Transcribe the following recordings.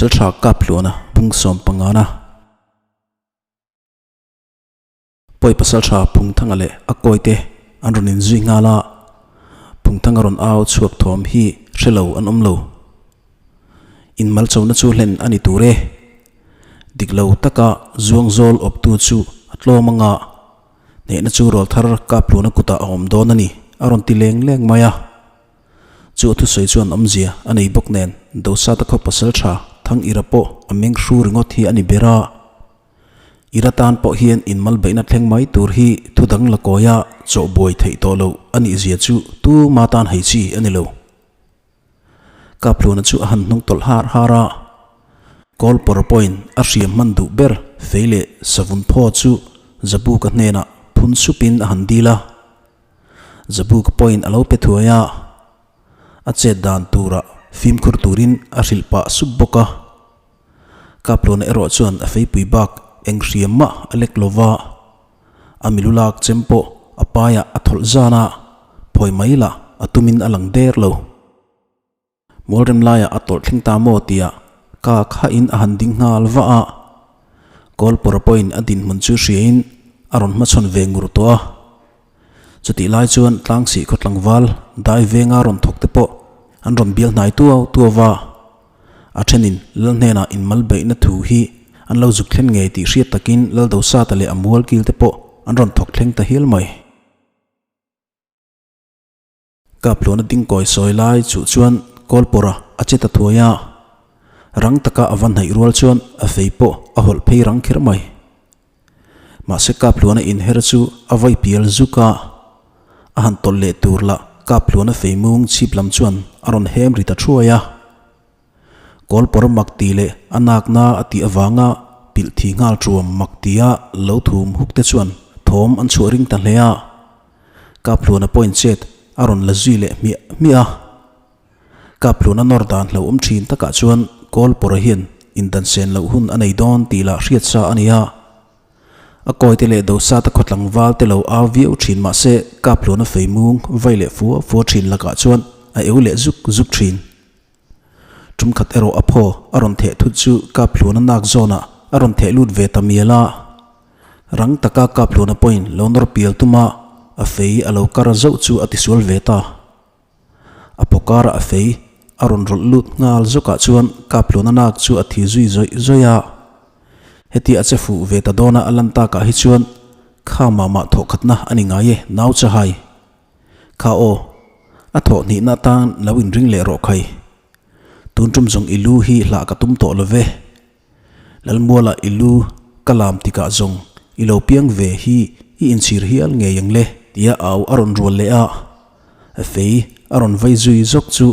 Pasaltha Kaphluana bung sawmpangana. Pawi Pasaltha Phungthanga leh a kawite an rawn inzui nghal a, Phungthanga rawn au chhuak thawm hi hre lo an awm lo. Inmalchona chu hlen a ni tur e. Dik lo taka zuangzawl awptu chu a tlawm anga hnehna chu rawlthar Kaphluana kutah a awm dawn a ni, a rawn ti leng leng mai a. Chu a thusawi chuan awmzia a nei bawk nen Dosata khaw pasal tha Thang Ira pawh a meng hru ringawt hi a ni ber a. Ira tan pawh hian inmal beihna thleng mai tur hi thu dang la kawia chawh buai theih tawh loh a nih zia chu tuma tan hei chi a ni lo. Kaphluna chu a han hnung tawlh har har a. Kawl pawr pawhin a hriam hman duh ber fei leh savun phaw chu Zabuka hnenah phun supin a han dil a. Zabuka pawhin a lo pe thuai a, a chet dan turah fimkhur turin a hrilh pah sup bawk a. Kaplawna erawh chuan a feipui bak eng hriam mah a lek lo va, a milu lak chem pawh a paiah a thawlh zan a, phawi mai lah a tumin a lang der lo. Mualrem laiah a tawlh thleng ta maw tia ka khahin a han ding nghal vah a, Kawlpawra pawhin a dinhmun chu hriain a rawn hmachhawn ve ngur tawh a. Chutih lai chuan Tlangsih khaw tlangval dai venga rawn thawk te pawh an rawn bial hnai tuau tuau va. A thenin Lal hnenah inmal beihna thu hi an lo zuk thlen ngei tih hriat takin Lal Dosata leh a mual kil te pawh an rawn thawk thleng ta hial mai. Kaphlawna dingkawi sawi lai chuh chuan Kawlpawra a che ta thuai a, rang taka a va hnaih rual chuan a fei pawh a hawlh phei rang kher mai. Mahse Kaphluana inher chu a vawi pial zuk a, a han tawlh leh tur lah Kaphluana fei mung chhip lam chuan a rawn hem ri ta thuai a. Kawlpawr mak ti leh a nakna a tih avanga pilh thi nghal thuam mak tia lo thum huk te chuan thawm an chhuah ring ta hle a. Kaphluana pawhin chet a rawn la zui leh hmiah hmiah a. Kaphluana nawr dan hlauhawm thin takah chuan Kawlpawra hian indan sen loh hun a nei dawn tih lah hriat sa a ni a. A kawite leh Dosata khaw tlangval te lo au viau thin mah se Kaphluana fei mung vai leh fua fua thin lakah chuan a eu leh zuk zuk thin. Tum khat erawh a phaw a rawn theh thut chu Kaphluana nak zawnah a rawn theh lut ve ta mial a. Rang taka Kaphluana pawhin lo nawr pial tuma a fei a lo kar zauh chu a tisual ve ta. A pawkara a fei a rawn rawlh lut nghal zawkah chuan Kapluna nak chu a thi zui zawih zawih a. Heti a che fuh ve ta dawna a lan takah hi chuan kha mah mah thawh khatna a ni ngai e nau chahai. Kha aw, a thawh hnihna atan lo inring leh rawh khai. Tun tum zawng i lu hi hlah ka tum tawh lo ve. Lalmuala i lu ka lam tikah zawng i lo piang ve hi i inchhir hial ngei ang le tia au a rawn rual leh a. A fei a rawn vai zui zawk chu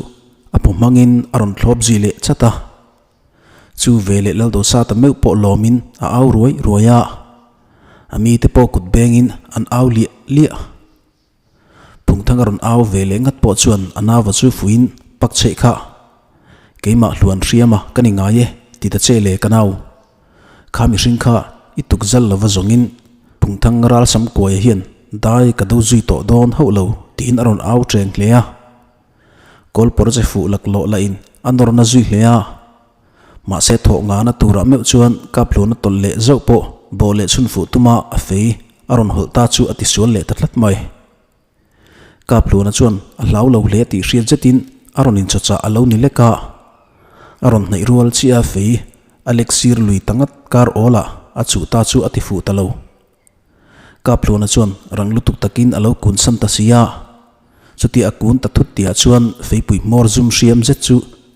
a phu hmangin a rawn thlawp zui leh chat a. Chu ve leh Laldosata meuh pawh lawmin a au ruai ruai a. A mite pawh kut bengin an au liah liah. Phungthang a rawn au ve leh ngat pawh chuan a nauva chu fuiin pak chheih kha. Keimah hluan hriama ka ni ngai e ti ta che le ka nau. Kha mihring kha i tuk zal lova zawngin Phungthang ralsam kuaia hian dai ka do zui tawh dawn hauh lo tiin a rawn au ṭeng hle a. Kawlpawr che fuh laklawh lahin a nawrna zui hle a. Mahse thawh ngana turah meuh chuan Kaphluna tawlh leh zauh pawh bawh leh chhun fuh tuma a fei a rawn hawlh ta chu a tisual leh ta tlat mai. Kaphluna chuan a hlau lo hle tih hriat zetin a rawn inchawchah a lo ni lek a. A rawn hnaih rual chiah a fei a lek sir lui ta ngat kar awlah a chuh ta chu a ti fuh ta lo. Kaphluna chuan rang lutuk takin a lo kun san ta si a. Chutia a kun ta thut tihah chuan feipui hmawr zum hriam zet chu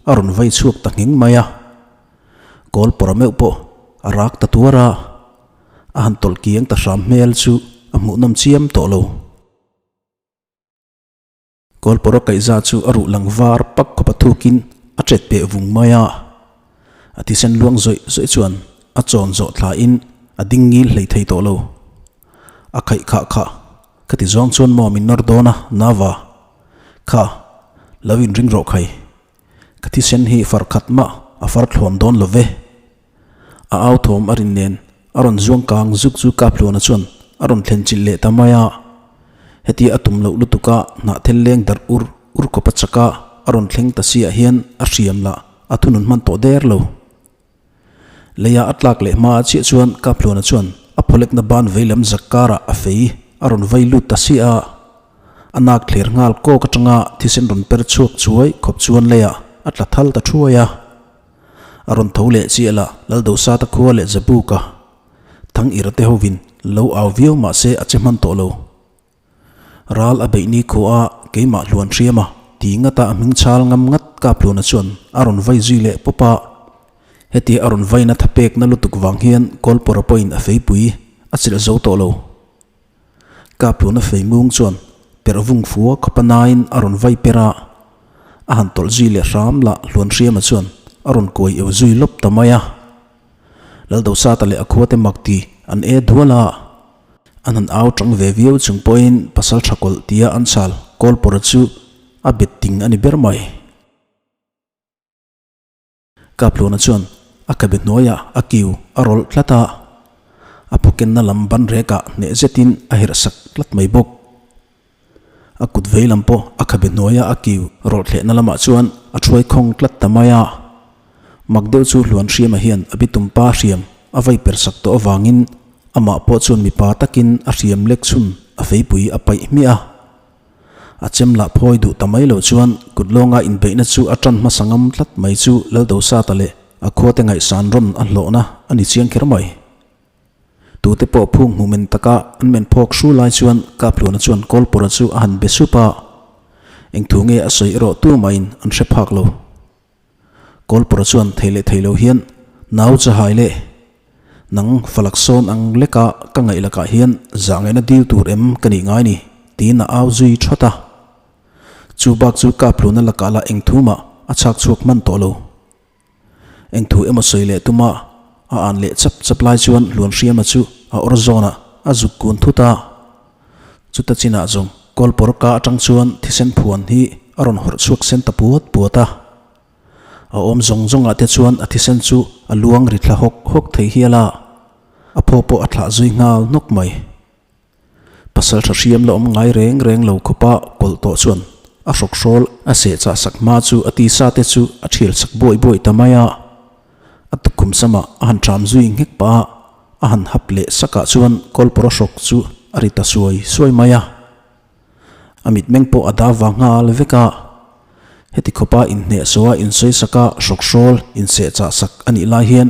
a rawn vai chhuak ta nghing mai a. Kawl pawra meuh pawh a rak ta tuar a, a han tawlh kiang ta hram hmel chu a hmuhnawm chiam tawh lo. Kawl pawra kaihza chu a ruh lang var pak khawp a thukin a ṭet peh vung mai a. A thisen luang zawih zawih chuan a chawn zawh thlain a ding ngil hlei thei tawh lo. A khaih khah khah. Khati zawng chuan maw min nawr dawn a, Nava? Kha, lo inring rawh khai. Ka thisen hi far khat mah a far thluan dawn lo ve. A au thawm a rin nen a rawn zuang kang zuk chu Kaphluana chuan a rawn thlen chilh leh ta mai a. Hetia a tum loh lutuka hnahthel leng darh ur ur khawp a chak a, a rawn thleng ta siah hian a hriam lah a thunun hman tawh der lo. Leia a tlak leh hma chiah chuan Kaphluana chuan a phawlekna ban veilam zak karah a fei a rawn vai lut ta si a. A nak thler nghal kawk atanga thisen rawn per chhuak chuai khawp chuan leiah a tla thal ta thuai a. A rawn tho leh chiah lah Laldosata khua leh Zabuka thang ira te hovin lo au viau mah se a che hman tawh lo. Ral a beih ni khaw a keimah hluan hriam a ti ngat a a hming chal ngam ngat Kaphluana chuan a rawn vai zui leh pawp a. Hetia a rawn vaina thapekna lutuk vang hian Kawlpawra pawhin a feipui a chilh zo tawh lo. Kaphluana fei ngung chuan perh vung fua khawpa nain a rawn vai per a, a han tawlh zui leh hram lah hluan hriama chuan a rawn kuai eu zui lawp ta mai a. Laldosata leh a khuate mak ti an e dual a, an han au tang ve viau chung pawhin pasal tha kawlh tia an chal Kawlpawra chu a bet ting a ni ber mai. Kapluna chuan a khabe hnuaiah a kiu a rawlh tlat a, a phukenna lam ban rekah hneh zetin a herh sak tlat mai bawk. A kut vei lam pawh a khabe hnuaia a kiu rawlh thlehna lamah chuan a thuai khawng tlat ta mai a. Mak deuh chu Hluan Hriama hian a bitum pa hriam a vai per sak tawh avangin amah pawh chuan mipa takin a hriam lek chhun a feipui a paih hmiah a. A chem lah phawi duh ta mai loh chuan kut lawnga inbeihna chu a tan hmasa ngam tlat mai chu Laldosata leh a khuate ngaihsan rawn a hlawhna a ni chiang kher mai. Tute pawh phung hmu men taka an men phawk hru lai chuan Kaphluana chuan Kawlpawra chu a han be sup a, eng thu nge a sawi erawh tu mahin an hre phak lo. Kawlpawra chuan thei leh thei lo hian nau chahai leh nang falak sawn ang leka ka ngaih lakah hian zah ngaihna dil tur em ka nih ngai ni tiin a au zui thawt a. Chu bak chu Kaphluana lakah lah eng thu mah a chhak chhuak hman tawh lo. Eng thu emaw sawi leh tuma a an leh chap chap lai chuan Hluanhriama chu a awr zawnah a zuk kun thut a. Chuta chinah zawng Kawlpawr ka atang chuan thisen phuan hi a rawn hawrh chhuak sen ta puat puat a. A awm zawng zawngah te chuan a thisen chu a luang ri thla hawk hawk thei hial a, a phaw pawh a thlah zui nghal nawk mai. Pasal tha hriam la awm ngai reng reng lo khawpa kawlh tawh chuan a hrawk hrawl a seh chah sak hma chu a tisa te chu a thial sak buai buai ta mai a. A tukkhum samah a han ṭam zui nghek pah a, a han hap leh sakah chuan kawlpawr a hrawk chu a ri ta suai suai mai a. A mitmeng pawh a da vang nghal vek a. Heti khawpa inhnehsawha insawisak a hrawk hrawl insehchah sak a nih lai hian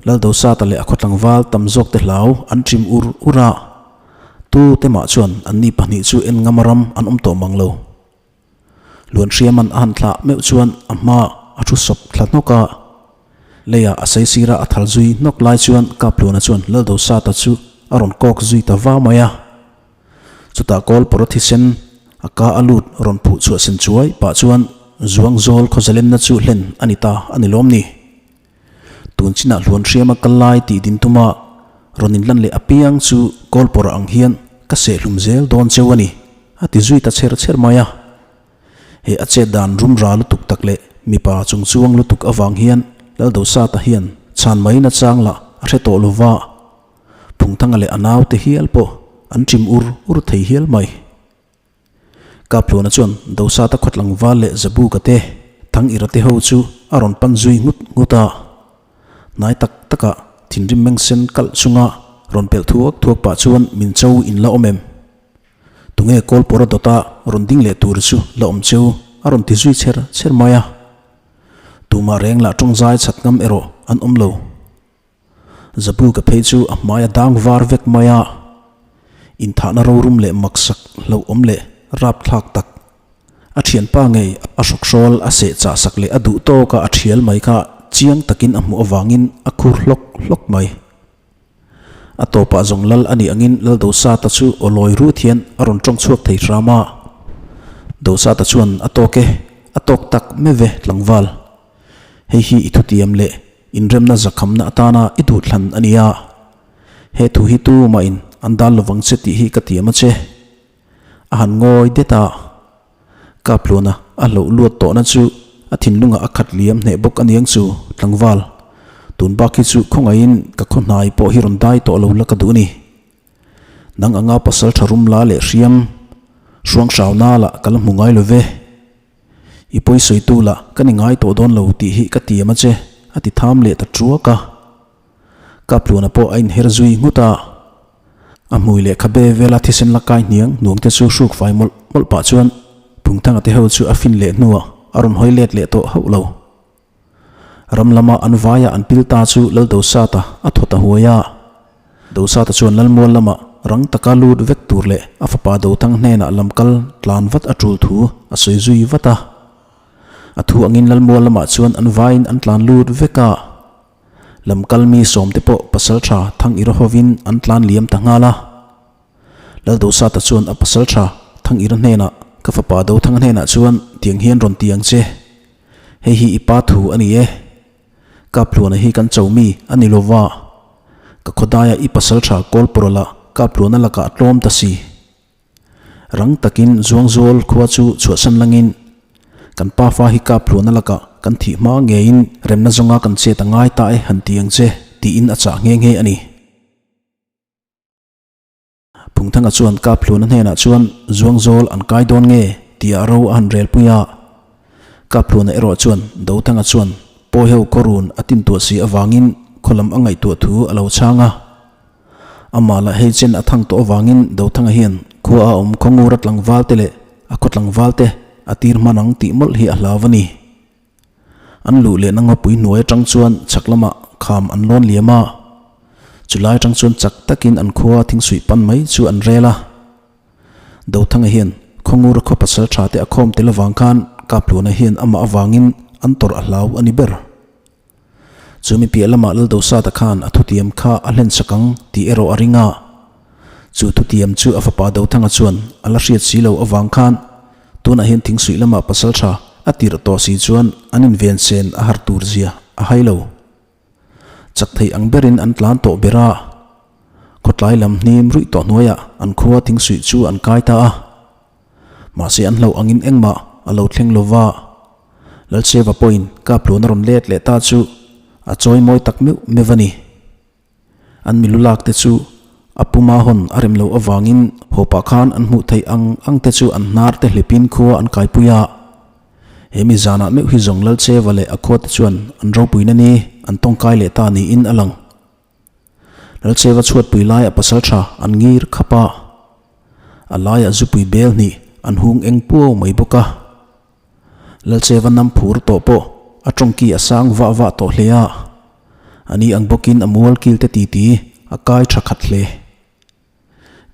Laldosata leh a khawtlangval tam zawk te hlau an ṭim ur ur a. Tu te mah chuan anni pahnih chu en ngam a ram an awm tawh mang lo. Luanhriaman a han thlah meuh chuan a hma a thu sawp thla hnawk a. Leiah a saisira a thal zui hnawk lai chuan Kaphluana chuan Laldosata chu a rawn kawk zui ta va mai a. Chutah kawl pawr thisen a ka a lut rawn phuh chhuah sen chuai pah chuan zuang zawl khawzalenna chu hlen a ni ta a ni lawm ni. Tun chinah hluan hriama kal lai tih din tuma rawn inlan leh apiang chu kawl pawr ang hian ka sehhlum zel dawn cheu a ni a ti zui ta chher chher mai a. He a chet dan rum ra lutuk tak leh mipa chung chuang lutuk avang hian Laldosata hian chhan mai nachang lah a hre tawh lova. Phungthanga leh a naute hial pawh an chim ur ur thei hial mai. Kaphluana chuan Dosata khawtlangval leh Zabuka te, Thangira te ho chu a rawn pan zui nghut nghut a. Hnai tak takah thinrim meng sen kalh chunga rawn pelh thuak thuak pah chuan min cho in la awm em? Tunge Kawlpawra dawta rawn ding leh tur chu la awm cheu a rawn ti zui chher chher mai a. Tumah reng lah tawngzai chhat ngam erawh an awm lo. Zabuka phei chu a hmai a dang var vek mai a, inthahna rorum leh maksak hlauhawm leh rapthlak tak. A thianpa ngei a hrawkhrawl a seh chah sak leh a duh tawka a thial mai kha chiang takin a hmuh avangin a khur hlawk hlawk mai. A tawpah zawng lal a nih angin Lal Dosata chu aw lawi rut hian a rawn tawng chhuak thei hram a. Dosata chuan a tawk e, a tawk tak meve tlangval. Hei hi i thutiam leh Inremna zakhamna atana i duhthlan a nia. He thu hi tu mahin an dal lovang che tih hi ka tiam a che. A han ngawi det a. Kaphluana a hloh luat tawhna chu a thinlungah a khat liam hneh bawk a niang chu tlangval. Tun bak hi chu khawngaihin ka khaw hnai pawh hi rawn dai tawh lo la ka duh a ni. Nang anga pasal tha rum la leh hriam hruang hrau na lah ka la hmu ngai lo ve. I pawisawitu lah ka ni ngai tawh dawn lo tih hi ka tiam a che, a ti tham leh ta tuak a. Kapluana pawh a inher zui nghut a. A hmui leh khabe vela thisen la kai hniang hnuang te chu hruk fai mawlh mawlh pah chuan Phungthanga te ho chu a fin leh hnuah a rawn hawi let leh tawh hauh lo. Ram lama an vaia an pil ta chu Lal Dosata a thaw ta huai a. Dosata chuan Lalmual lama rang taka lut vek tur leh a fapa Dothang hnenah lamkal tlan vat a tul thu a sawi zui vat a. A thu angin Lalmual lamah chuan an vaiin an tlan lut vek a. Lamkal mi sawmte pawh pasaltha Thang Ira hovin an tlan liam ta nghal a. Laldosata chuan a pasaltha Thang Ira hnenah, Ka fapa Dothanga hnenah chuan tiang hian rawn ti ang che. Hei hi i pa thu a ni e. Kaphluana hi kan cho mi a ni lo va. Ka khawdaia i pasaltha Kawlpawrala Kaphluana lakah a tlawm ta si. Rang takin Zuangzawl khua chu chhuahsan langin kan pafa hi Kaphluana lakah kan thih hma ngeiin remna zawnga kan chet a ngai ta e han ti ang che tiin a chah nghe nghe a ni. Phungthanga chuan Kaphluna hnenah chuan Zuangzawl an kai dawn nge tia ro a han relpui a. Kaphluna erawh chuan Dothanga chuan Pawiho khaw run a tintuah si avangin khaw lam a ngaihtuah thu a lo chhang a. Amah lah hei chen a thang tawh avangin Dothanga hian khua a awm khaw ngura tlangval te leh a khaw tlangval te a tir hman ang tih mawlh hi a hlau a ni. An luh lehna ngawpui hnuai atang chuan chhak lamah kham an lawn liam a, chulai atang chuan chak takin an khua thingsuih pan mai chu an rel a. Dothanga hian Khawngur khaw pasal tha te a khawm tel avang khan Kapluana hian amah avangin an tawrh a hlau a ni ber. Chu mi piah lamah Laldosata khan a thutiam kha a hlen sak ang tih erawh a ring a. Chu thutiam chu a fapa Dothanga chuan a la hriat si lo avang khan Tunah hian thingsuih lamah pasal tha a tirh tawh si chuan an inven sen a har tur zia a hai lo. Chak thei ang berin an tlan tawh ber a, khawtlai lam hnim ruih tawh hnuaiah an khua thingsuih chu an kai ta a. Mahse an hlauh angin engmah a lo thleng lo va, Lalcheva pawhin Kaplun a rawn let leh ta chu a chawi mawi tak meuh meuh a ni. An milu lak te chu a puma hawn a rem loh avangin hawpah khan an hmuh theih ang ang te chu an hnar te hlipin khua an kaipui a. He mi zanah meuh hi zawng Lalcheva leh a khua te chuan an ropuina ni an tawngkai leh ta niin a lang. Lalcheva chhuatpui lai a pasal tha an ngir khap a, a laiah zupui bel hnih an hung eng puau mai bawk a. Lalcheva nam phur tawh pawh a tawngki a sang vah vah tawh hle a, a ni ang bawkin a mual kil te titi a kai tha khat hle.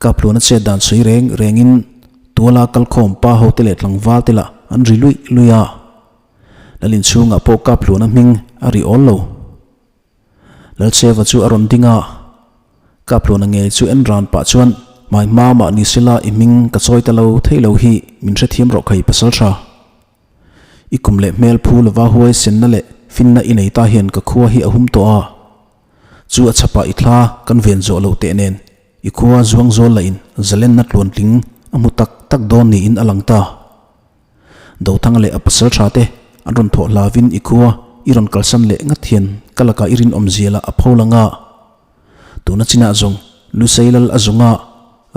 Kapluana chet dan sawi reng rengin tuala kalkhawm pa ho te leh tlangval te lah an ri luih luih a, Lal inchhungah pawh Kapluana hming a ri awl lo. Lalcheva chu a rawn ding a, Kapluna ngei chu en ran pah chuan, Hmai hma mah ni sela i hming ka chawi ta lo thei lo hi min hrethiam rawh khai pasal tha. I kum leh hmel phu lova huai senna leh finna i nei ta hian ka khua hi a hum tawh a, chu a chhapah i thla kan ven zawh loh teh nen i khua zuang zawl lah in zalenna tluantling a hmu tak tak dawn niin a lang ta. Dothanga leh a pasal tha te an rawn thawh hlavin i khua i rawn kalsan leh ngat hian ka lakah i rinawm zial ah a pho lang a. Tuna chinah zawng Lusei lal a zawnga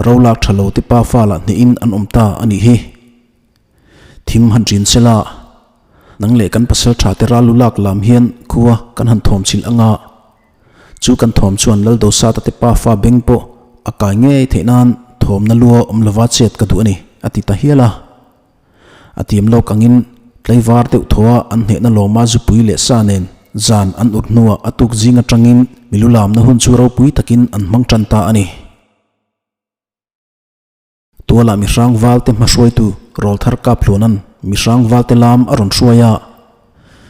ro lak tha lo te pa fa lah hnehin an awm ta a nih hi. Thim han ṭin sela, nang leh kan pasal tha te ral lu lak lam hian khua kan han thawm chilh anga. Chu kan thawm chuan Lal Dosata te pa fa beng pawh a kai ngei theih nan thawmna lua awm lova chet ka duh a ni, a ti ta hial a. A tiam lawk angin tlaivar deuh thaw a an hnehna lawma zupui leh sa nen zan an ut hnuah a tuk zing atangin milu lamna hun chu ropui takin an hmang tan ta a ni. Tualah mihrang valte hmahruaitu Rawlthar Kaphluanan mihrang valte lam a rawn hruai a,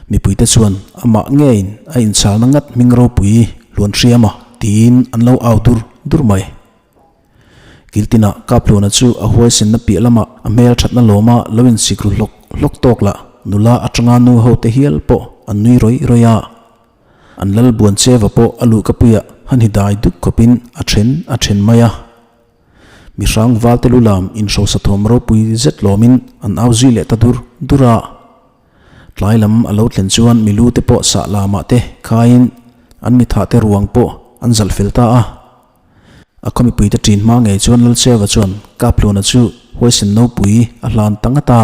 mipuite chuan amah ngeiin a inchalna ngat hming ropui hluan hriam a tiin an lo au dur dur mai. Kiltinah Kaphluana chu a huaisenna piah lamah a hmel thatna lawma lo insik ru hlawk hlawk tawk lah nula atanga nu ho te hial pawh an nui rawih rawih a. An lal Buancheva pawh a luhkapuiah han hi dai duk khawpin a then a then mai a. Mihrang valte lu lam inhrosa thawm ropui zet lawmin an au zui leh ta dur dur a. Tlai lam a lo thlen chuan milu te pawh sah lamah te khaiin an mithah te ruang pawh an zalh fel ta a. A khaw mipuite ṭin hma ngei chuan Lalcheva chuan Kaphluana chu huaisen nopui a hlan ta ngat a.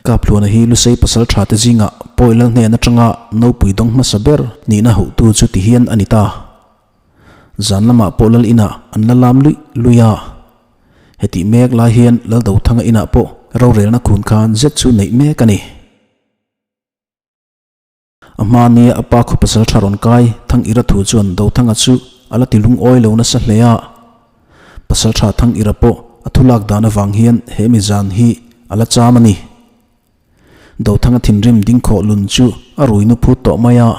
Kaphluana hi Lusei pasal ṭha te zingah Pawi Lal hnen aṭanga nopui dawng hmasa ber nihna hauhtu chu ti hian a ni ta. Zan lamah pawh lal inah an la lam luih luih a. Hetih mek lai hian Laldothanga inah pawh rorelna khun khan zet chu neih mek a ni. A hma nia a pa khaw pasal tha rawn kai Thang Ira thu chuan Dothanga chu a la ti lungawi lo nasa hle a. Pasal tha Thang Ira pawh a thu lak dan avang hian he mi zan hi a la cham a ni. Dothanga thinrim ding khawh lun chu a rui nu phut tawh mai a.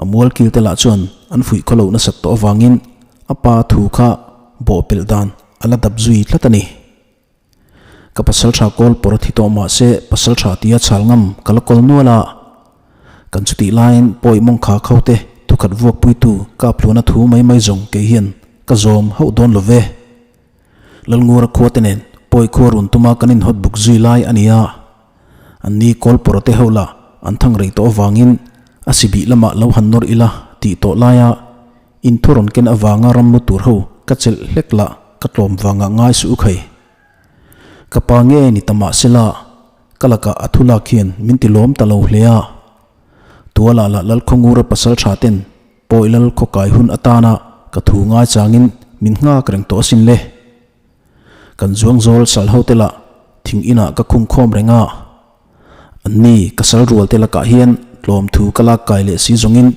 A mual kil te lah chuan an fuih khaw loh nasat tawh avangin a pa thu kha bawhpelh dan a la dap zui tlat a ni. Ka pasal tha kawl pawr a thi tawh mah se pasal tha tia chhal ngam ka la kawl nual a. Kan chutih laiin pawi mawng kha kho te thukhat vuak puitu kap hluana thu mai mai zawng kei hian ka zawm hauh dawn lo ve. Lalngura khua te nen pawi khua run tuma kan inhawt buk zui lai a ni a. An ni kawl pawr te ho lah an thang rei tawh avangin a si bih lamah lo han nawr ila tih tawh laia In thu rawn ken avanga ram mu tur ho ka chelh hlek lah ka tlawm vangah ngai suh u khai. Ka pa nge ni ta mah sela ka lakah a thu lak hian min ti lawm ta lo hle a. Tualah lah Lalkhawngura pasal tha ten pawi lal khawkai hun atana ka thu ngai changin min nghak reng tawh asin le. Kan zuang zawl sal ho te lah thing inah ka khung khawm reng a. An ni ka sal rual te lakah hian tlawm thu ka lak kai leh si zawngin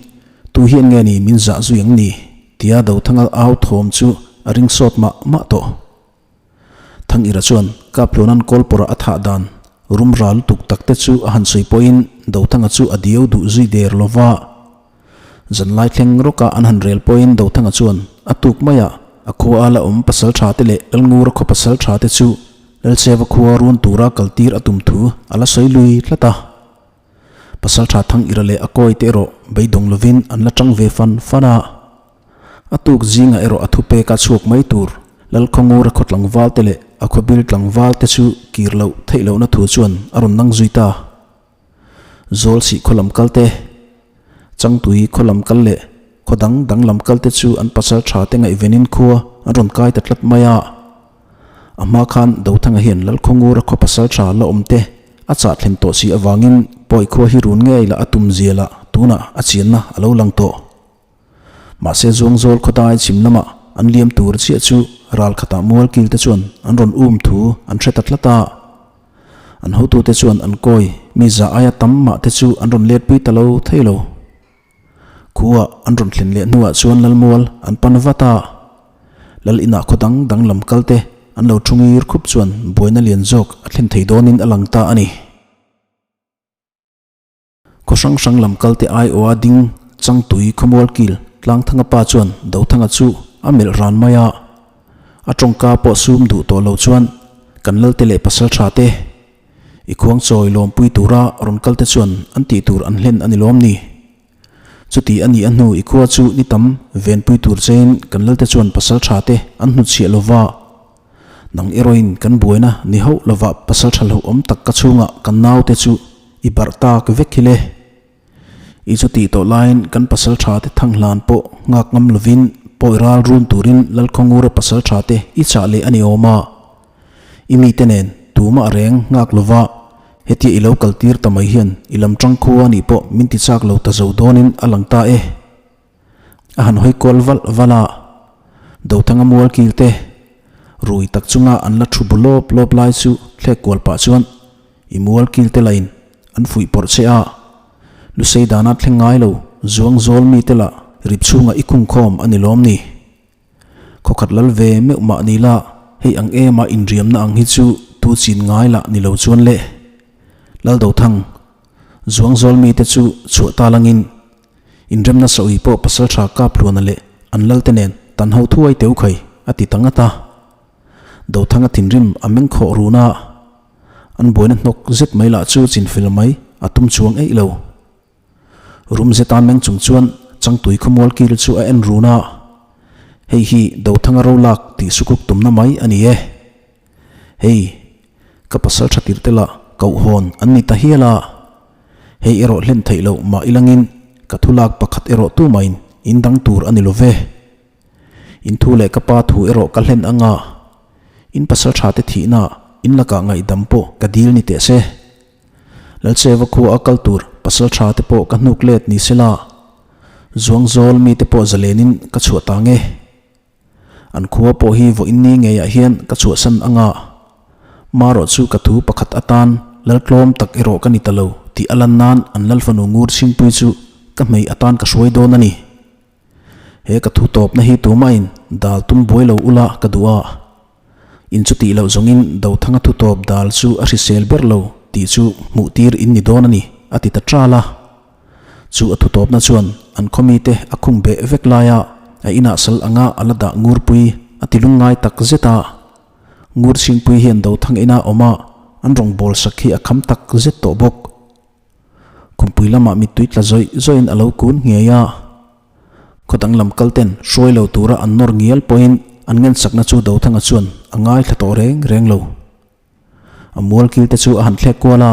tu hian nge ni min zah zui ang ni tia Dothanga au thawm chu a ring sawt mah mah tawh. Thangira chuan Kaphluanan Kawlpawrah a thah dan rum ral lutuk tak te chu a han sawi pawhin Dothanga chu a diau duh zui der lova. Zanlai thleng rawka an han rel pawhin Dothanga chuan a tuk maiah a khua a la awm pasal tha te leh Lalngura khaw pasal tha te chu Lalseva khua run tura kal tir a tum thu a la sawi lui tlat a. Pasal tha thang ira leh a kawi te erawh beidawng lovin an la tang ve fan fan a. A tuk zingah erawh a thupek a chhuak mai tur Lalkhawngura khaw tlangval te leh a khawbil tlangval te chu kir loh theih lohna thu chuan a rawn nang zui ta. Zawl sih khaw lam kal te, Changtui khaw lam kal leh khaw dang dang lam kal te chu an pasal tha te ngaihvenin khua an rawn kai ta tlat mai a. A hma khan Dothanga hian Lalkhawngura khaw pasal tha la awm te a chah thlen tawh si avangin pawi khua hi run ngei lah a tum zia lah tunah a chianna a lo lang tawh. Mahse Zuangzawl khawdai chhim lamah an liam tur chiah chu ral khatah mual kil te chuan an rawn um thu an hre ta tlat a. An hotute chuan an kawi mi za aia tam mah te chu an rawn letpui ta lo thei lo. Khuaah an rawn thlen leh hnuah chuan Lalmual an pan vat a. Lal inah khaw dang dang lam kal te an lo thu ngir khup chuan buaina lian zawk a thlen thei dawnin a lang ta a ni. Khaw hrang hrang lam kal te aiawha ding Changtui khawmual kil Tlangthanga pa chuan Dothanga chu a melh ran mai a. A tawngka pawh sum duh tawh lo chuan kan lalte leh pasal tha te i khuang chawi lawmpui tura rawn kal te chuan an tih tur an hlen a ni lawm ni. Chuti a nih a hnu i khua chu ni tam venpui tur chein kan lalte chuan pasal tha te an hnutchhiah lova. Nang erawhin kan buaina ni hauh lovah pasal tha hlauhawm tak ka chhungah kan naute chu i barh tak vek hi le. I chu tih tawh laiin kan pasal tha te thang hlan pawh nghak ngam lovin pawi ral run turin Lalkhawngura pasal tha te i chah leh a ni awm a. I mite nen tumah reng nghak lova hetia i lo kal tir ta mai hian i lam tang khua nih pawh min ti chak lo ta zo dawnin a lang ta e. A han hawi kual valh valh a, Dothanga mual kil te rui tak chunga an la thu bu lawp lawp lai chu thlek kual pah chuan i mual kil te lain an fuih pawrh che a, Lusei dana thleng ngai lo zuang zawl mi te lah rip chhunga i khung khawm a ni lawm ni. Khawkhat lal ve meuh mah ni la hei ang ema inriamna ang hi chu tu chin ngai lah ni lo chuan le. Lal Dothang, zuang zawl mi te chu chhuah ta langin Inremna sawi pawh pasal tha kap hluana leh an lalte nen tan ho thuai teu khai a ti ta ngat a. Dothanga thinrim a meng khawh run a, an buaina hnawk zet mai lah chu chinfel mai a tum chuang eih lo. Rum zeta meng chung chuan Changtui khawmual kil chu a en run a, Hei hi Dothanga ro lak tih sukuk tumna mai a ni e. Hei, ka pasal tha tirh te lah koh hawn an ni ta hial a. Hei erawh hlen theih loh mah ilangin ka thu lak pakhat erawh tumahin in dang tur a ni lo ve. In thu leh ka pa thu erawh ka hlen anga in pasal tha te thihna in lakah ngaihdam pawh ka dil ni teh se. Lalcheva khua a kal tur pasal tha te pawh ka hnuk let ni sela. Zuangzawl mite pawh zalenin ka chhuah ta nge. An khua pawh hi vawiin ni ngeiah hian ka chhuahsan anga, marawh chu ka thu pakhat atan laltlawm tak erawh ka ni ta lo tih a lan nan an lalfanu ngur chhingpui chu ka hmei atan ka hruai dawn a ni. He ka thu tawpna hi tumahin dal tum buai lo ula ka duh a. In chu tih loh zawngin Dothanga thu tawp dal chu a hrisel ber lo tih chu hmuh tir in ni dawn a ni, a ti ta ṭal a. Chu a thutawpna chuan an khaw mite a khung beh vek laia a inah sal anga a la dah ngurpui a ti lungngai tak zet a. Ngur chhingpui hian Dothang ina awm a, an rawngbâwl sak hi a kham tak zet tawh bawk. Khumpui lamah mittui tla zawih zawihin a lo kun ngei a. Khaw danglam kalten hruai lo tura an nawr ngial pawhin an ngensakna chu Dothanga chuan a ngaithla tawh reng reng lo. A mualkil te chu a han thlek kual a,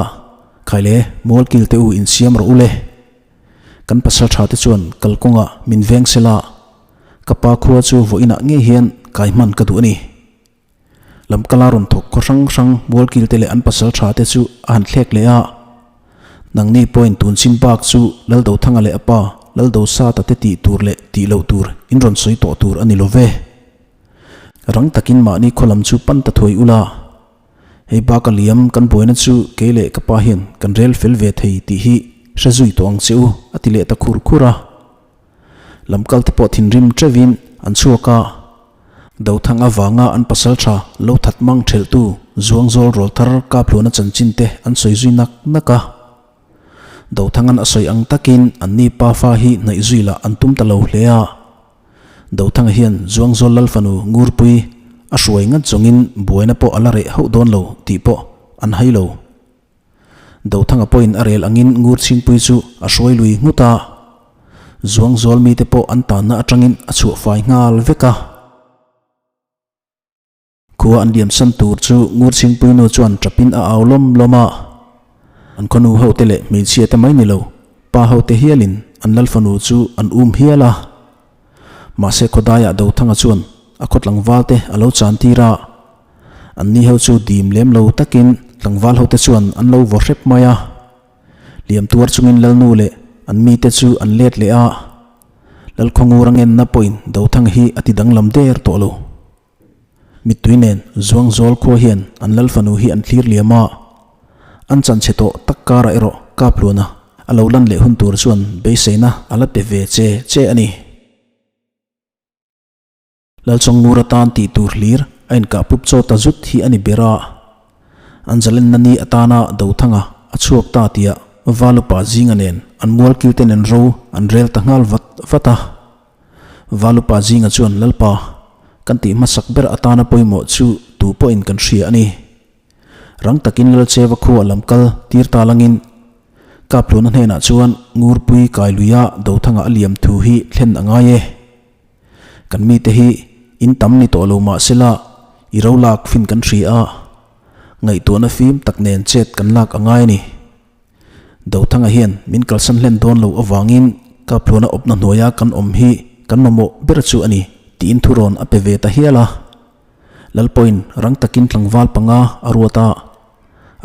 Khaile, mualkil te u insiam rawh u le. Kan pasal tha te chuan kalkawngah min veng sela, ka pa khua chu vawiinah ngei hian kai hman ka duh a ni. Lamkala rawn thawk khaw hrang hrang mualkil te leh an pasal tha te chu a han thlek leh a. Nangni pawhin tun chin bak chu Laldothanga leh a pa Laldosata te tih tur leh tih loh tur in rawn sawi tawh tur a ni lo ve. Rang takin mahni khaw lam chu pan ta thuai ula, hei baka liam kan buaina chu kei leh ka pa hian kan rel fel ve thei tih hi hre zui tawh ang che u, a ti leh ta khur khur a. Lamkal te pawh thinrim teuhin an chhuak a, Dothang avanga an pasal tha lo that mang thelhtu Zuangzawl Rawlthar Kaphluana chanchin te an sawi zui nak nak a. Dothangan a sawi ang takin anni pafa hi hnaih zui lah an tum ta lo hle a. Dothanga hian Zuangzawl Lalfanu Ngurpui a hruai ngat zawngin buaina pawh a la reh hauh dawn lo tih pawh an hai lo. Dothanga pawhin a rel angin Ngurchhingpui chu a hruai lui nghut a, Zuangzawl mite pawh an tanna atangin a chhuah fai nghal vek a. Khua an liamsan tur chu Ngurchhingpui nu chuan tapin a au lawm lawm a. An khawnu hote leh hmeichhia te mai ni lo, pa hote hialin an lalfanu chu an um hial a. Mahse khawdaiah Dothanga chuan a khaw tlangval te a lo chan tir a. Anni ho chu dim lem lo takin tlangval hote chuan an lo vaw hrep mai a. Liam tuar chungin lalnu leh an mite chu an let leh a. Lalkhawngur a ngenna pawhin Dothanga hi a ti danglam der tawh lo. Mittui nen Zuangzawl khua hian an lalfanu hi an thlir liam a, an chanchhe tawh tak karah erawh Kapluana a lo lan leh hun tur chuan beiseina a la pe ve che che a ni. Lalchawngmur atan tih tur hlir a inkah pup chaw ta zut hi a ni ber a, an zalenna ni atana Dothanga a chhuak ta tia Valupa zinga nen an mualkilte nen ro an rel ta nghal vat vat a. Valupa zinga chuan Lalpa, kan tih hmasak ber atana pawimawh chu tu pawhin kan hria a ni. Rang takin Lalcheva khua lam kal tir ta langin Kaphluna hnenah chuan Ngurpui Kailuia Dothanga a liam thu hi thlen a ngai e. Kan mite hi in tam ni tawh lo mah sela i ro lak fin kan hria a, ngaihtuahna fim tak nen chet kan lak a ngai a ni. Dothanga hian min kalsan hlen dawn lo avangin Kapluana awpna hnuaia kan awm hi kan mamawh ber chu a ni tiin thurawn a pe ve ta hial a. Lalpawhin rang takin tlangval panga a ruat a,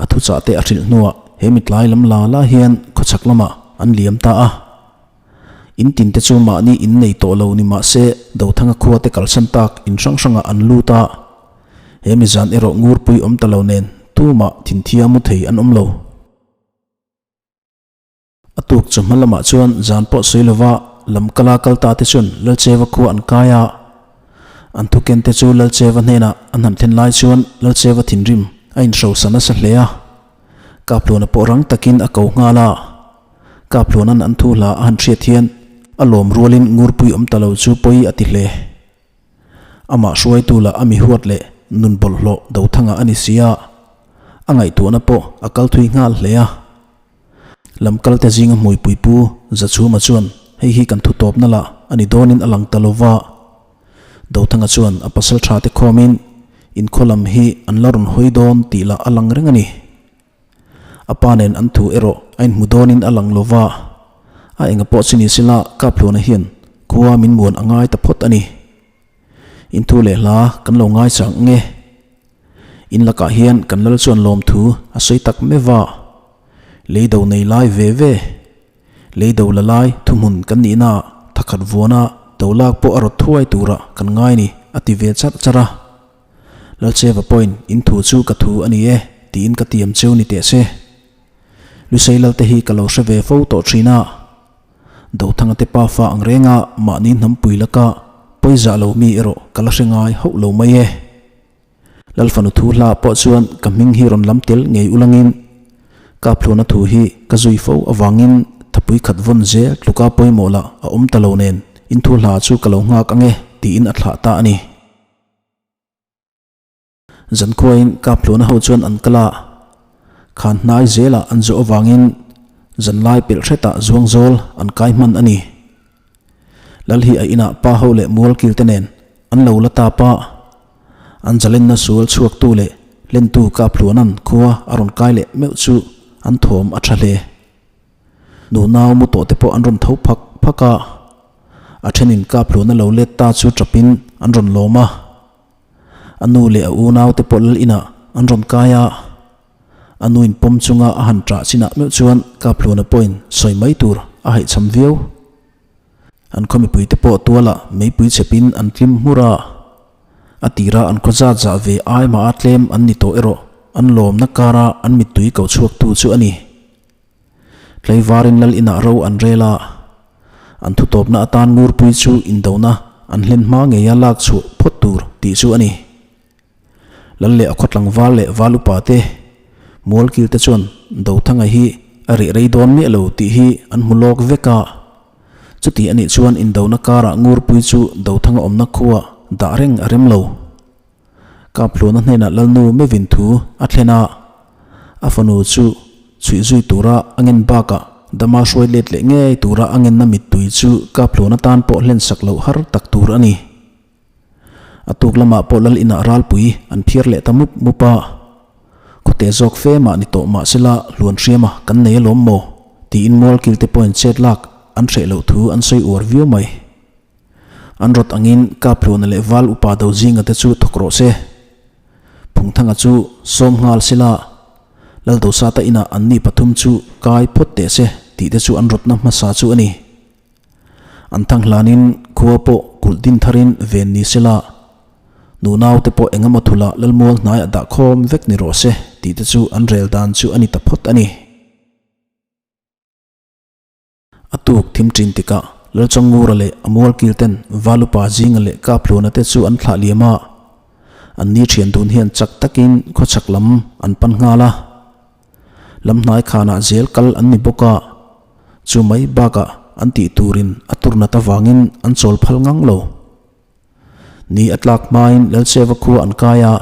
a thuchah te a hrilh hnuah he mitlai lam la la hian khawchhak lamah an liam ta a. In tin te chu mahni in nei tawh lo ni mah se Dothanga khua te kalsan tak in hrang hrangah an lut a. He mizan erawh ngurpui awm ta lo nen tumah thinthia mu thei an awm lo. A tuk chawhma lamah chuan zan pawh sawi lova lamkala kal ta te chuan Lalcheva khua an kai a. An thuken te chu Lalcheva hnenah an han thlen lai chuan Lalcheva thinrim a inhrosa nasa hle a. Kapluana pawh rang takin a ko nghal a. Kapluana'n an thu hla a han hriat hian a lawm rualin ngurpui awm ta lo chu pawi a ti hle. Amah hruaitu lah a mi huat leh nun bawlhhlawh Dothanga a ni si a, a ngaihtuahna pawh a kal thui nghal hle a. Lamkalte zinga hmuipui pu Zachhuma chuan hei hi kan thutawpna lah a ni dawnin a lang ta lo va. Dothanga chuan a pasal thate khawmin inkhaw lam hi an la rawn hawi dawn tih lah a lang reng a ni. A pa nen an thu erawh a inhmu dawnin a lang lo va, a enga pawh chu ni sela Kaphluana hian khua min muan a ngai ta phawt a ni. In thu leh hla kan lo ngai chang ang e. In lakah hian kan lal chuan lawmthu a sawi tak meuh va, lei do nei lai ve ve, lei do la lai thuhmun kan nihna ah. khat vuana do lak pawh a rawt thuai turah kan ngai ni, a ti ve charh charh a. Lalcheva pawhin in thu chu ka thu a ni e tiin ka tiam cheu ni teh se. Lusei Lalte hi ka lo hre ve fo tawh thin a. Dothanga te pafa ang renga mahni hnampui laka pawizah lo mi erawh ka la hre ngai hauh lo mai e. Lalfanu thu hla pawh chuan ka hming hi rawn lam tel ngei ulangin Kaphluna thu hi ka zui fo avangin thapui khat vawn zel tluka pawimawh lah a awm ta lo nen in thu hla chu ka lo nghak ange tiin a thlah ta a ni. Zankhuain Kaphluna ho chuan an kal a, khan hnai zelah an zawh avangin zanlai pelh hretah zuangzawl an kai hman a ni. Lal hi a inah pa ho leh mualkil te nen an lo la tap a, an zalenna sual chhuaktu leh lentu Kaphluanan khua a rawn kai leh meuh chu an thawm a tha hle. Nunau mu tawh te pawh an rawn tho phak phak a, a thenin Kaphluana lo let ta chu tapin an rawn lawm a. A nu leh a unau te pawh lal inah an rawn kai a, a nuin pawm chunga a han ṭah chinah meuh chuan Kaphluana pawhin sawi mai tur a haihchham viau. An khaw mipuite pawh tualah meipui chhepin an tlim hmur a, a tira an khaw zat zah ve ai mah a tlem an ni tawh erawh an lawmna kara an mittui ko chhuaktu chu a ni. Tlaivarin lal inah ro an rel a, an thutawpna atan ngurpui chu indona an hlen hma ngeia lak chhuah phawt tur tih chu a ni. Lal leh a khaw tlangval leh val upa te, Mualkil te chuan Dothanga hi a reh rei dawn miah lo tih hi an hmu lawk vek a. Chuti a nih chuan indona karah Ngurpui chu Dothanga awmna khuaa dah reng a rem lo. Kaphluana hnenah Lalnu Mevin thu a thlen a, a fanu chu chhuih zui tura a ngen bakah dama hruai let leh ngei tura a ngenna mittui chu Kaphluana tan pawh hlensak loh har tak tur a ni. A tuk lamah pawh lal inah ralpui an phiar leh ta mup mup a, Khawte zawk fe mah ni tawh mah sela hluan hriama kan nei alawm maw? tiin mualkil te pawhin chet lak an hreh loh thu an sawi uar viau mai. An rawt angin Kaphluana leh Val upa do zinga te chu thawk rawh se. Phungthanga chu sawm nghal sela Laldosata inah anni pathum chu kai phawt teh se tih te chu an rawtna hmasa chu a ni. An thang hlanin khua pawh kulh din tharin ven ni sela, nunau te pawh engemaw thula lalmual hnaiah dah khawm vek ni rawh se tih te chu an rel dan chu a ni ta phawt a ni. A tuk thim ṭin tikah Lalchawngngura leh a mualkil ten Valupa Zinga leh Kaphluna te chu an thlah liam a, an ni ṭhian dun hian chak takin khawchhak lam an pan nghal a. Lam hnai khanah zel kal an ni bawk a, chu mai bakah an tih turin a tur nat avangin an chawl phal ngang lo. Ni a tlak hmain Lalcheva khua an kai a,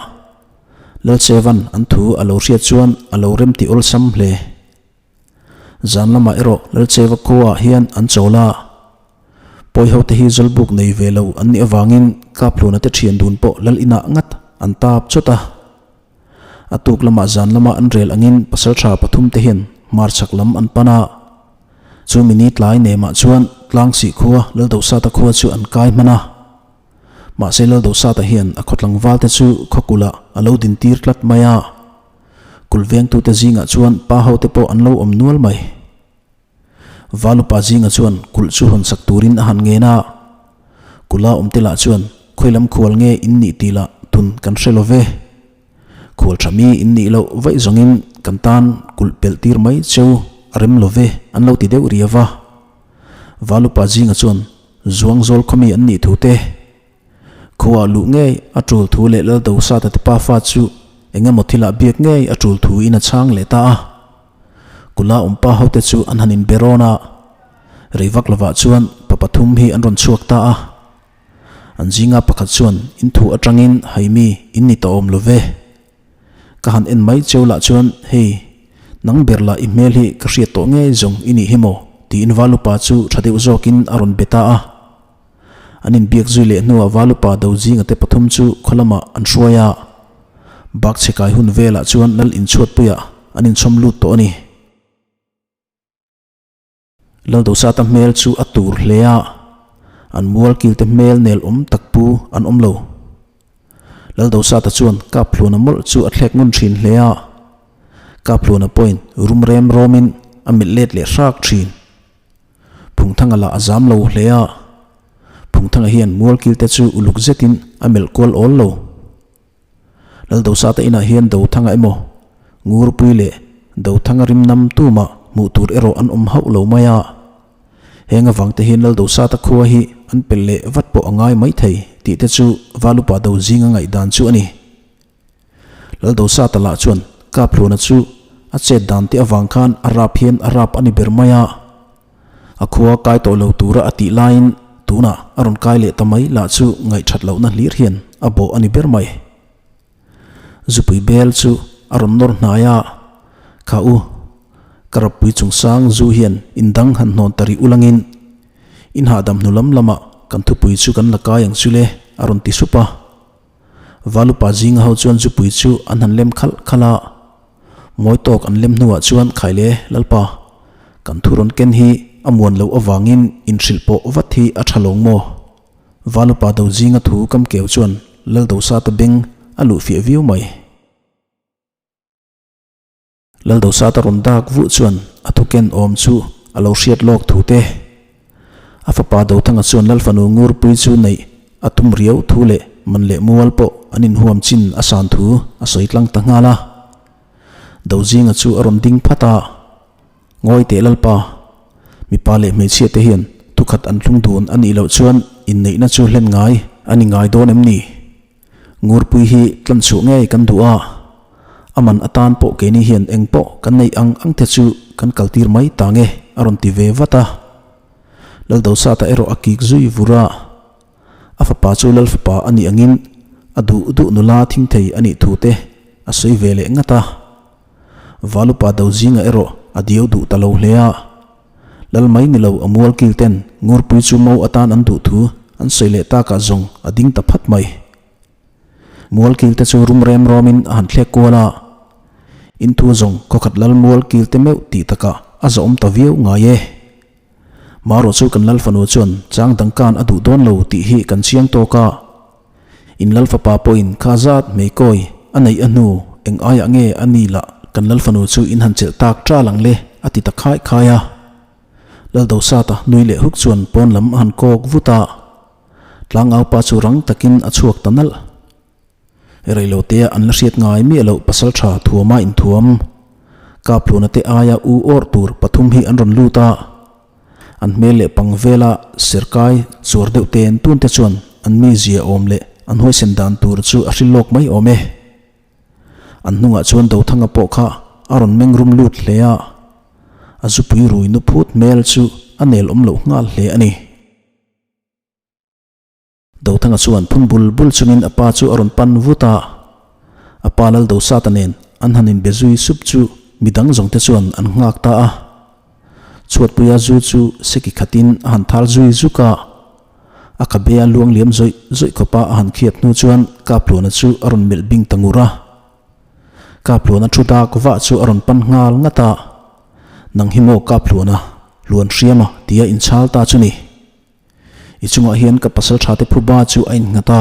Lalchevan an thu a lo hriat chuan a lo remti awlsam hle. Zan lamah erawh Lalcheva khuaah hian an chawl a, Pawihote hi zawlbuk nei ve lo an nih avangin Kaphluna te thian dun pawh lal inah ngat an tap chawt a. A tuk lamah zan lama an rel angin pasaltha pathum te hian hmarchhak lam an pan a. Chu mini tlai nemah chuan Tlangsih khua Laldosata khua chu an kai hman a. Mahse Laldosata hian a khaw tlangval te chu khawkulh ah a lo din tir tlat mai a. Kulh vengtute zingah chuan pa ho te pawh an lo awm nual mai. Valupa zinga chuan kulh chu hawn sak turin a han ngen a, Kula awmte lah chuan khawilam khual nge in nih tih lah tun kan hre lo ve. Khual tha mi in nih loh vaih zawngin kan tan kulh pelh tir mai cheu a rem lo ve an lo ti deuh riau va. Valupa zinga chuan Zuangzawl khawmi an nih thu te, Khuaah luh ngei a tul thu leh Laldosata te pafa chu eng emaw thilah biak ngei a tul thu in a chhang leh ta a. Kula awmpa hote chu an han inbe rawn a, rei vak lovah chuan pa pathum hi an rawn chhuak ta a. An zinga pakhat chuan in thu atangin Haimi in ni tawh awm lo ve. Ka han en mai cheu lah chuan hei, nang ber lah i hmel hi ka hriat tawh ngei zawng i nih hi maw? tiin Valupa chu tha deuh zawkin a rawn be ta a. An inbiak zui leh hnuah Valupa Dozinga te pathum chu khaw lamah an hruai a, bak chhe kai hun velah chuan lal inchhuatpuiah an inchhawm lut tawh a ni. Laldosata hmel chu a tur hle a, an mual kilte hmel nel awm tak pu an awm lo. Laldosata chuan Kaphluna mawlh chu a thlek ngun thin hle a, Kaphluna pawhin rum rem rawmin a melh let leh hrak thin. Phungthanga lah a zam lo hle a. Phungthanga hian mualkilte chu uluk zetin a melh kual awl lo. Laldosate inah hian Dothanga emaw, Ngurpui leh Dothanga rimnam tumah hmuh tur erawh an awm hauh lo mai a. Heng avangte hian Laldosata khua hi an pelh leh vat pawh a ngai mai thei tih te chu Valupa do zinga ngaihdan chu a ni. Laldosata lah chuan Kaphluna chu a chet dan te avang khan a rap hian a rap a ni ber mai a. A khua kai tawh lo tura a tih laiin tunah a rawn kai leh ta mai lah chu ngaihthat lohna hlir hian a bawh a ni ber mai. Zupui bel chu a rawn nawr hnai a, Kha u, ka rappui chungsang zu hian indang han hnawn ta rih ulangin in hahdam hnu lam lamah kan thupui chu kan la kai ang chu le a rawn ti sup a. Valupa zinga ho chuan zupui chu an han lem khalh khalh a. Mawi tawk an lem hnuah chuan Khaile, Lalpa, kan thu rawn ken hi a muan loh avangin inhrilh pawh vat hi a tha lawng maw? Valupa do zinga thu kam keu chuan Laldosata beng a luh fiah viau mai. Laldosata rawn dak vuh chuan a thu ken awm chu a lo hriat lawk thu te. A fapa Dothanga chuan Lalfanu Ngurpui chu neih a tum riau thu leh man leh mual pawh an inhuam chin a san thu a sawi tlang ta nghal a. Dozinga chu a rawn ding phat a, Ngawi teh Lalpa, mipa leh hmeichhia te hian thukhat an thlung dun a nih loh chuan inneihna chu hlen ngai a ni ngai dawn em ni? Ngurpui hi tlanchhuah ngei kan duh a, a man atan pawh keini hian eng pawh kan neih ang ang te chu kan kaltir mai ta nge a rawn ti ve vat a. Laldosata erawh a kik zui vur a, a fapa chu Lalfapa a nih angin a duh duh nula thing thei a nih thu te a sawi ve leh ngat a. Valupa Dozinga erawh a diau duh ta lo hle a. Lal mai ni lo a mual kil ten Ngurpui chu mo atan an duh thu an sawi leh takah zawng a ding ta phat mai. Mual kil te chu rum rem rawmin a han thlek kual a. In thu zawng khawkhat lal mual kil te meuh tih takah a zawm ta viau ngai e. Marawh chu kan lal fanu chuan chang dangkan a duh dawn lo tih hi kan chiang tawk a. In lal fapa pawhin kha zat hmeikawi a neih a hnu eng aiah nge a ni lah kan lal fanu chu in han chelh tak ṭal ang le a ti ta khai khai a. Laldosata nui leh huk chuan pawn lam a han kawk vut a. Tlangaupa chu rang takin a chhuak ta nalh. Reilotea an la hriat ngai miah loh pasalṭha thuama inthuam. Kaphluna te aia u awrh tur pathum hi an rawn lut a. An hmel leh pang vela serkai chuar deuh ten tun te chuan an mizia awm leh an huaisen dan tur chu a hrilh lawk mai awm e. An hnungah chuan Dothanga pawh kha a rawn meng rum lut hle a. A zupui rui nu phut hmel chu a nel awm loh nghal hle a ni. Dothanga chuan phun bul bul chungin a pa chu a rawn pan vut a, a pa Lal Dosata nen an han inbe zui sup chu midang zawng te chuan an nghak ta a. Chhuatpuia zu chu seki khatin a han thal zui zuk a, a khabe a luang liam zawih zawih khawpa a han khiat hnu chuan Kapluana chu a rawn melh bing ta ngur a. Kapluana thu dak vah chu a rawn pan nghal ngat a, Nang hi maw Kapluana, Hluan hriama tia inchhal ta chu ni. I chungah hian ka pasal tha te phuba chu a innghat a,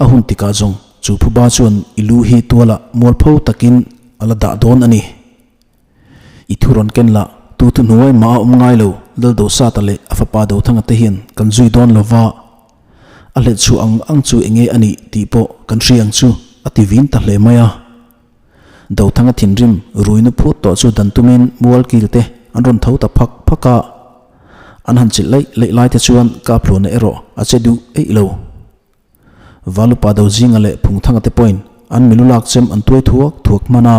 a hun tikah zawng chu phuba chuan i lu hi tualah mualpho takin a la dah dawn a ni. I thu rawn ken lah tu thu hnuai mah a awm ngai lo, Laldosata leh a fapa Dothanga te hian kan zui dawn lo va, a hlet chhuah ang ang chu enge a nih tih pawh kan hria ang chu a ti vin ta hle mai a. Dothanga thinrim ruinu phut tawh chu dan tumin mualkil te an rawn tho ta phak phak a. An han chilh laih laih lai te chuan Kaphluna erawh a che duh eih lo. Valupa Dozinga leh Phungthanga te pawhin an milu lak chem an tuai thuak thuak hman a.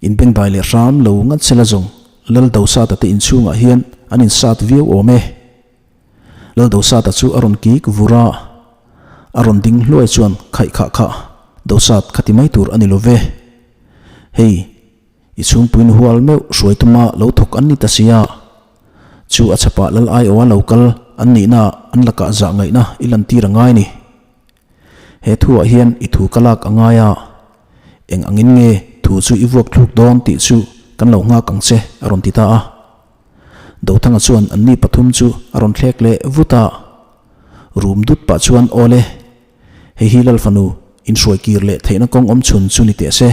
Inbengdai leh hram lo ngat sela zawng Lal Dosata te inchhungah hian an insat viau awm e. Lal Dosata chu a rawn kik vur a, a rawn ding hluai chuan khaih khah khah Dosat kha ti mai tur a ni lo ve. Hei. I chhungpuiin hual meuh hruai tuma lo thawk an ni ta sia. Chu a chhapah lal aiawha lo kal an nihna an lakah zah ngaihna i lantir a ngai ni. He thuah hian i thu ka lak a ngai a, eng angin nge thu chu i vuak thluk dawn tih chu kan lo nghak ang che a rawn ti ta a. Dothanga chuan anni pathum chu a rawn thlek leh vut a. Rum dut pah chuan awle, hei hi lal fanu inhruai kir leh theihna kawng awm chhun chu ni teh se.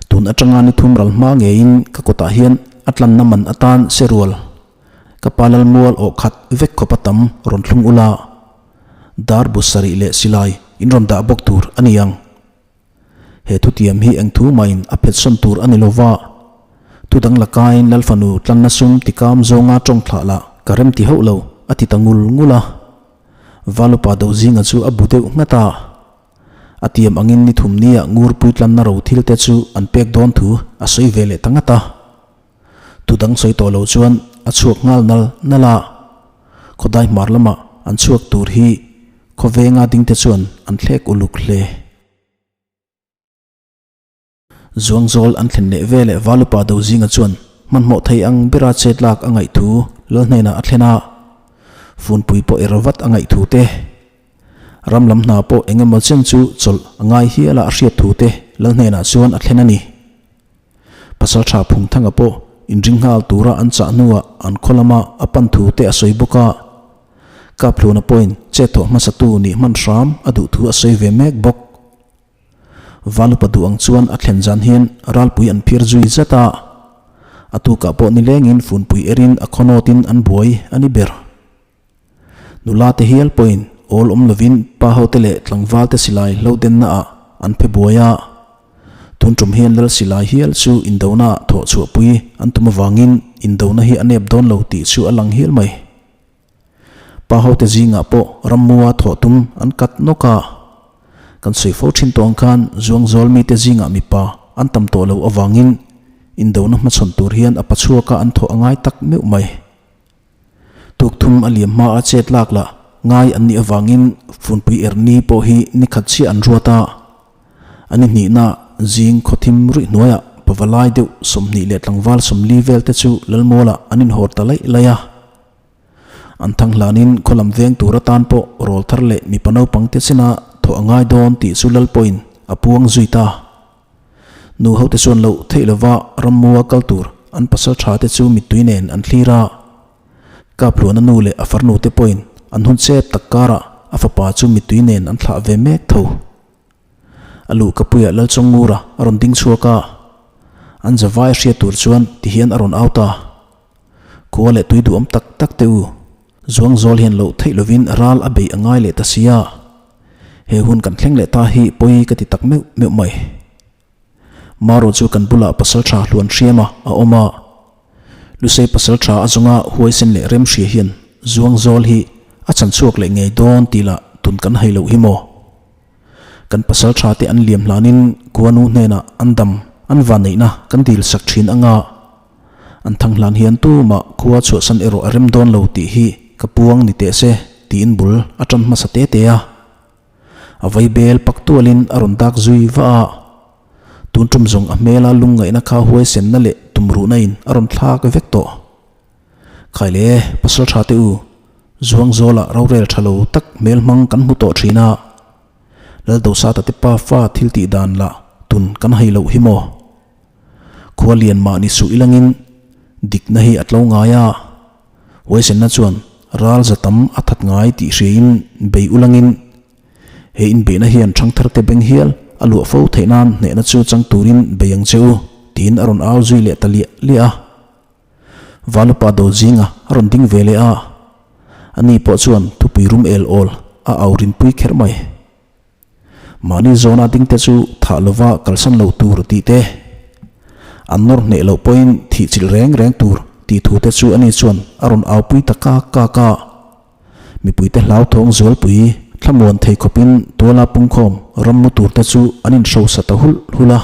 Tun atanga ni thum ral hma ngeiin ka kawtah hian a tlanna man atan se rual. Ka pa Lalmual aw khat vek khawpa tam rawn thlung ula, dar bu sarih leh silai in rawn dah bawk tur a ni ang. He thutiam hi eng thu mahin a phet sawn tur a ni lo va, thu dang lakain Lal fanu tlanna sum tikam zawnga tawng thlah lah ka rem ti hauh lo, a ti ta ngul ngul a. Valupa Dozinga chu a bu deuh nghat a. A tiam angin ni thum nia ngurpui tlanna ro thil te chu an pek dawn thu a sawi ve leh ta ngat a. Tu dang sawi tawh lo chuan a chhuak nghal nal nal a, khawdai hmar lamah an chhuak tur hi khawvenga dingte chuan an thlek uluk hle. Zuangzawl an thlen leh veleh Valupa Dozinga chuan hmanhmawh thei ang bera chet lak a ngaih thu Lal hnenah a thlen a, Funpui pawh er vat a ngaih thu te, ram lam hna pawh eng emaw chen chu chawlh a ngai hial a a hriat thu te Lal hnenah chuan a thlen a ni. Pasalṭha Phungthanga pawh inring nghal tura an chah hnuah an khaw lama a pan thu te a sawi bawk a, Kaphluna pawhin chet thawh hmasatu nih hman hram a duh thu a sawi ve mek bawk. Valupa duh ang chuan a thlen zan hian ralpui an phir zui zat a, a tukah pawh nilengin funpui erin a khawnawtin an buai a ni ber. Nula te hial pawhin awl awm lovin pa hote leh tlangval te silai hlo denna ah an phe buai a, tun tum hian lal silai hial chu indona ah thawh chhuahpui an tum avangin indona hi a nep dawn lo tih chu a lang hial mai. Pa hote zingah pawh rammua thawh tum an kat nawk a, kan sawi fo thin tawh ang khan Zuangzawl mite zingah mipa an tam tawh lo avangin indona hmachhawn tur hian a pachhuaka an thawh a ngai tak meuh mai. Tukthum a liam hma a chet lak lah ngai an nih avangin Funpui Erni pawh hi ni khat chiah an ruat a. A ni hnihna zing khawthim ruih hnuaiah pavalai deuh 20 leh tlangval 40 vel te chu Lalmawlah an inhawr ta laih laih a. An thang hlanin khaw lam veng tur atan pawh rawl thar leh mipa naupang te china thawh a ngai dawn tih chu Lal pawhin a puang zui ta. Nu hote chuan loh theih lova rammua kal tur an pasal tha te chu mittui nen an thlir a. Kaphluana nu leh a farnu te pawhin an hun chep tak karah a fapa chu mittui nen an thlah ve mek tho. A luhkapuiah Lalchawngngura a rawn ding chhuak a, an zavai hriat tur chuan tihian a rawn au ta. Khua leh tui duhawm tak tak te u, Zuangzawl hian loh theih lovin ral a beih a ngai leh ta sia. He hun kan thleng leh ta hi pawi ka ti tak meuh meuh mai. Maro chu kan bulah pasal tha hluan hriama a awm a. Lusei pasal tha a zawnga huaisen leh rem hria hian Zuangzawl hi a chan chhuak leh ngei dawn tih lah tun kan hai loh hi maw. Kan pasal tha te an liam hlanin Kuanu hnenah an dam an vanneihna kan dil sak thin anga. An thang hlan hian tumah khua chhuahsan erawh a rem dawn lo tih hi ka puang ni teh se tiin bul a tan hmasa te te a. A vai bel pak tualin a rawn dak zui va a. Tun tum zawng a hmela lungngaihna kha huaisenna leh tumruhna in a rawn thlak vek tawh. Khai le, pasal tha te u, Zuangzawla rorel tha lo tak hmel hmang kan hmu tawh thin a. Laldosata te pa fa thil tih dan lah tun kan hai loh hi maw? Khua lian mah ni suh ilangin dikna hi a tlo ngai a, huaisenna chuan ral za tam a that ngai tih hriain bei ulangin he inbeihna hian thangthar te beng hial a luah fo theih nan hnehna chu chang turin bei ang che u tiin a rawn au zui leh ta liah liah a. Valupa Dozinga a rawn ding ve leh a, ani pawh chuan thupui rum el awl a au rinpui kher mai. Mahni zawna dingte chu thah lova kalsan loh tur tih te, an nawr hneh loh pawhin thih chilh reng reng tur tih thu te chu ani chuan a rawn aupui ta kak kak a. Mipuite hlauthawng zualpui thlamuan thei khawpin tuala pungkhawm rammu turte chu an inhrosa ta hulh hulh a.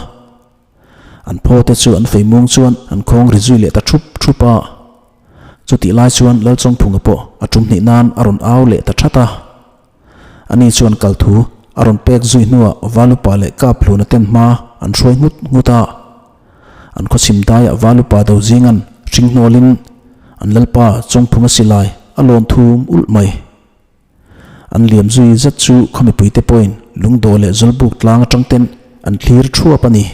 An phaw te chu an feimung chuan an khawng ri zui leh ta thup thup a. Chutih lai chuan Lalchawngphunga pawh a tum hnih nan a rawn au leh ta that a. Ani chuan kal thu a rawn pek zui hnuah Valupa leh Kaphluna ten hma an hruai nghut nghut a. An khawchhim daiah Valupa do zingan hring hnawlin an Lalpa Chawngphunga silai a lawn thum ulh mai. An liam zui zet chu khaw mipuite pawhin lungdawh leh zawlbuk tlang atang ten an thlir thuap a ni.